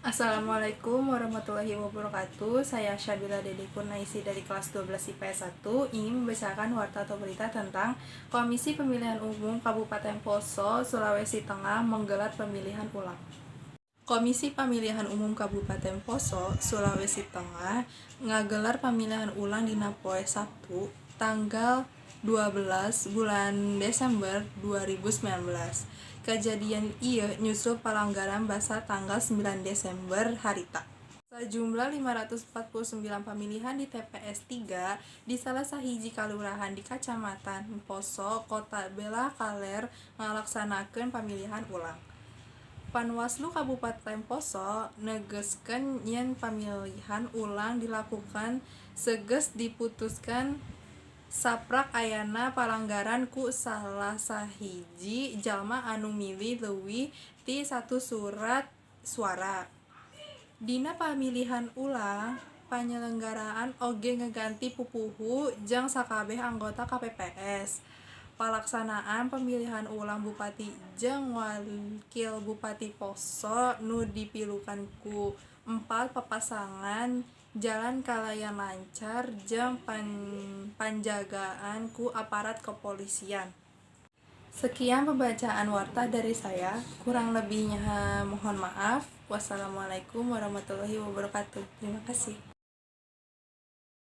Assalamualaikum warahmatullahi wabarakatuh. Saya Syabilla Dede Kurnaisi dari kelas 12 IPS 1 ingin membacakan warta atau berita tentang Komisi Pemilihan Umum Kabupaten Poso, Sulawesi Tengah menggelar pemilihan ulang. Komisi Pemilihan Umum Kabupaten Poso, Sulawesi Tengah ngagelar pemilihan ulang dina poe Sabtu tanggal 12 bulan Desember 2019. Kejadian ieu nyusul palanggaran basa tanggal 9 Desember harita. Sajumlah 549 pamilihan di TPS 3 di salah sahiji kalurahan di Kacamatan Poso, Kota belah kaler ngalaksanakeun pamilihan ulang. Panwaslu Kabupaten Poso negeskeun yen pamilihan ulang dilakukan seugeus diputuskeun saprak ayana palanggaran ku salah sahiji jalma anu milih leuwih ti satu surat suara. Dina pamilihan ulang, panyelenggaraan oge ngaganti pupuhu jeung sakabeh anggota KPPS. Palaksanaan pamilihan ulang bupati jeung wakil bupati Poso nu dipilukan ku 4 papasangan jalan kalayan lancar jeung panjagaan ku aparat kepolisian. Sekian pembacaan warta dari saya, kurang lebihnya mohon maaf. Wassalamualaikum warahmatullahi wabarakatuh. Terima kasih.